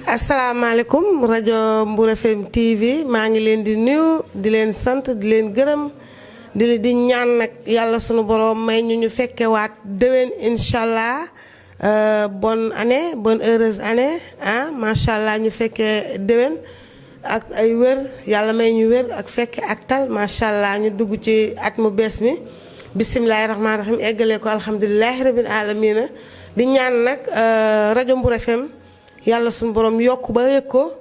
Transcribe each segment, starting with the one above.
asalaamaaleykum rajo Mbour FM TV maa ngi leen di nuyu di leen sant di leen gërëm di ñaan nag yàlla sunu borom may ñu fekkewaat déwén incha allah bonne année bonne heureuse année ah macha allah ñu fekkee déwén ak ay wér yàlla may ñu wér ak fekke ak tal macha allah ñu dugg ci at mu bees mi bisimilahi rahmaani rahim eggalee ko alhamdulilahi rabil alamina di ñaan nag rajo Mbour FM yàlla suñu borom yokk ba yëg ko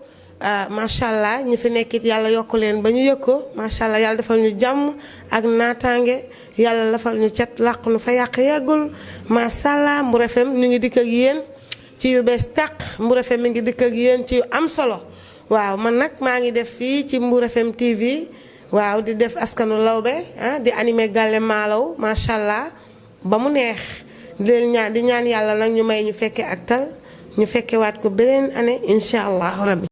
macha allah ñi fi nekkit yàlla yokk leen ba ñu yëg ko macha allah yàlla defal ñu jàmm ak naataange yàlla defal ñu cat làq nu fa yàq yeggul macha allah Mbour FM ñu ngi dikk ak yéen ci yu bees tàq Mbour FM mi ngi dikk ak yéen ci yu am solo waaw man nag maa ngi def fii ci Mbour FM TV waaw di def askanu lawbe di animé Galle Malaw macha allah ba mu neex di ñaan yàlla nag ñu may ñu fekke ak tal ñu fekke waat ko beneen année incha allah rabbi